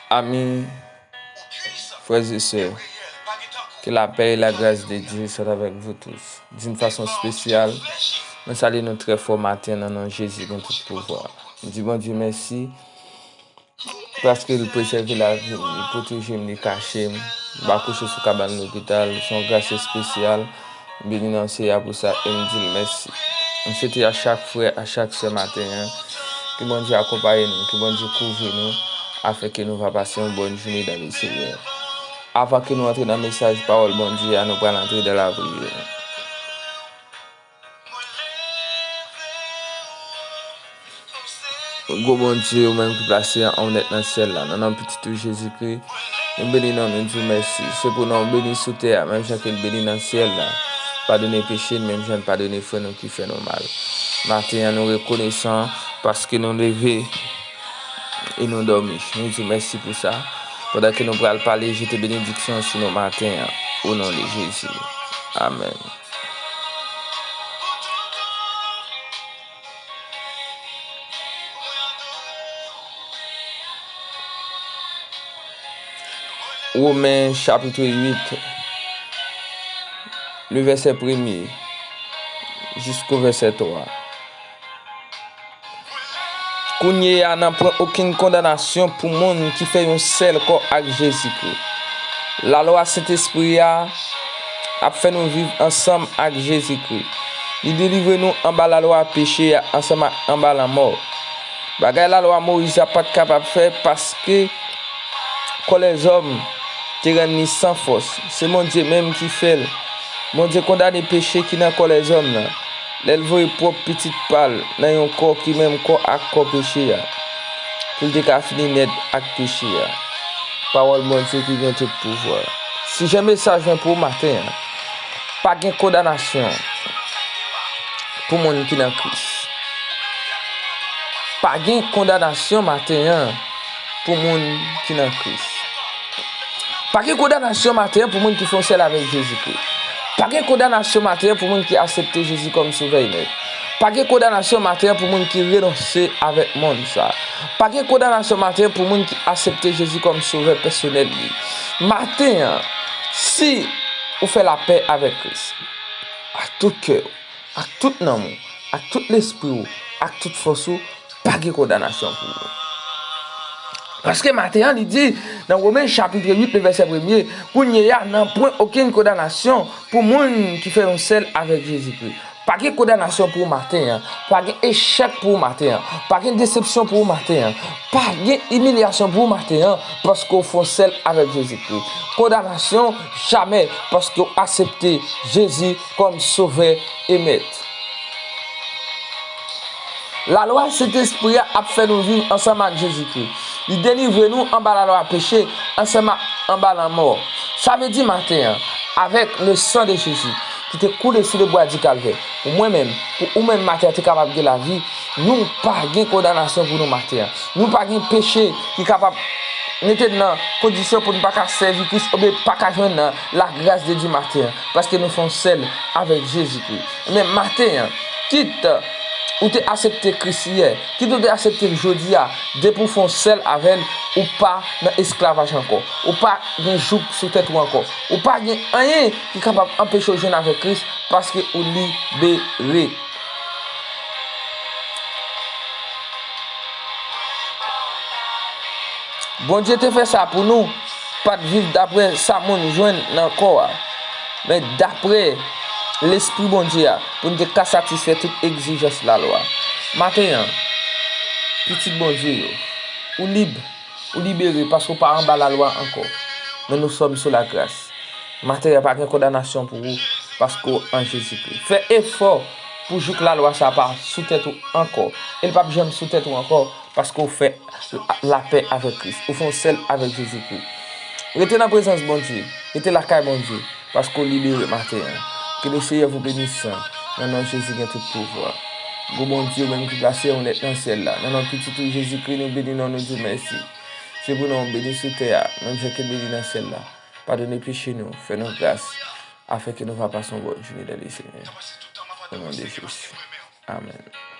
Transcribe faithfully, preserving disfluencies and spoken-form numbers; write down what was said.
Amis, frères et sœurs, que la paix et la grâce de Dieu soient avec vous tous. D'une façon spéciale, mwen salye nou trè fò maten nan non Jezi gen tout pouvwa. M di Bondye mèsi paske l prezève lavi m, li pwoteje m, li kache m. M pa kouche sou kabann lopital, se yon gras espesyal. M beni nan Seyè a pou sa e m di l mèsi. M swete a chak frè, a chak sè maten an, ke Bondye akonpaye nou, ke Bondye kouvri nou, afin ke nou va pase yon bòn jounen dan le Seyè. Avan ke nou antre nan mesaj pawòl Bondye a, nou pral antre dan lapriyè. Gwo Bondye, ou menm ki plase an onèt nan syèl la, nan non Pitit ou Jezikri, nou beni non, nou di w mèsi. Se pou non w beni sou tè a, menm jan ke l beni nan syèl la. Padone peche n, menm jan n padone frè nou ki fè nou mal. Maten an, nou rekonesan paske nou leve e nou dòmi. Nou di w mèsi pou sa. Pandan ke nou pral pale, jete benediksyon sou nou maten an, o non de Jezi. Amèn. Women chapit uit, le vèsè premye jisko vèsè twa. Kounye a, nan pwen okenn kondanasyon pou moun ki fè yon sèl kò ak Jezikri. Lalwa Sentespri a ap fè nou viv ansanm ak Jezikri. Li delivre nou anba lalwa peche a ansanm ak anba lanmò. Bagay lalwa Moyiz la pa t kapab fè paske kò lèzòm te rann li san fòs. Se Bondye menm ki fè l. Bondye kondane peche ki nan kò lèzòm nan, lè l voye pwòp Pitit pa l nan yon kò ki menm kò ak kò peche a, pou l te ka fini nèt ak peche a. Pawòl Bondye ki gen tout pouvwa. Sijè mesaj mwen pou w maten an, pa gen kondanasyon pou moun ki nan Kris. Pa gen kondanasyon maten an pou moun ki nan Kris. Pa gen kondanasyon maten an pou moun ki fè yon sèl avèk Jezikri. Pa gen kondanasyon maten an pou moun ki aksepte Jezi kòm Sovè e Mèt. Pa gen kondanasyon maten an pou moun ki renonse avèk monn sa. Pa gen kondanasyon maten an pou moun ki aksepte Jezi kòm Sovè pèsonèl li. Maten an, si ou fè lapè avèk Kris, ak tout kè w, ak tout nanm ou, ak tout lespri w, ak tout fòs ou, pa gen kondanasyon pou ou. Paske maten an, li di, nan Women chapit uit, le vèsè premye, kounye a, nan pwen okenn kondanasyon pou moun ki fè yon sèl avèk Jezikri. Pa gen kondanasyon pou ou maten an. Pa gen echèk pou ou maten an. Pa gen desepsyon pou ou maten an. Pa gen imilyasyon pou ou maten an, paske w fè yon sèl avèk Jezikri. Kondanasyon, jamè, paske w aksepte Jezi kòm Sovè e Mèt. Lalwa Sentespri a ap fè nou viv ansanm ak Jezikri. Li delivre nou anba lalwa peche, ansanm ak anba lanmò. Sa vle di maten an, avèk le san de Jezi ki te koule sou le bwa di Kalvè, pou mwen menm, pou ou menm maten an te kapab gen lavi, nou pa gen kondanasyon pou nou maten an. Nou pa gen peche ki kapab mete n nan kondisyon pou n pa ka sèvi Kris oubyen pa ka jwenn nan lagras de Dye maten an, paske nou fè yon sèl avèk Jezikri. Men maten an, kit ou te aksepte Kris yè, kit ou te aksepte l jodi a, depi w fè yon sèl avè l, ou pa nan esklavaj ankò. Ou pa gen jouk sou tèt ou ankò. Ou pa gen anyen ki kapab anpeche w jwenn avèk Kris, paske ou libere. Bondye te fè sa pou nou, pa t viv daprè sa moun jwenn nan kò a, men daprè Lespri Bondye a, pou n te ka satisfè tout egzijans lalwa. Maten an, pitit Bondye yo, ou lib, ou libere paske w pa anba lalwa ankò. Men nous sommes sous la grâce. Maten an, pa gen kondanasyon pou ou, paske w an Jezikri. Fè efò pou jouk lalwa sa a pa sou tèt ou ankò. E l p ap janm sou tèt ou ankò, paske w fè lapè avèk Kris. Ou fè yon sèl avèk Jezikri. Rete nan prezans Bondye. Rete lakay Bondye, paske w libere maten an. Que le Seigneur vous bénisse. Nan non Jezi gen tout pouvwa. Gwo Bondye, ou menm ki plase yon nèt nan syèl la. Nan non Pitit ou Jezikri, nou beni non, nou di w mèsi. Se pou non w beni sou tè a, menm jan ke l beni nan syèl la. Padone peche nou, fè nou gras, afin ke nou va pase yon bòn jounen dan le Seigneur. O non de Jezi. Amèn.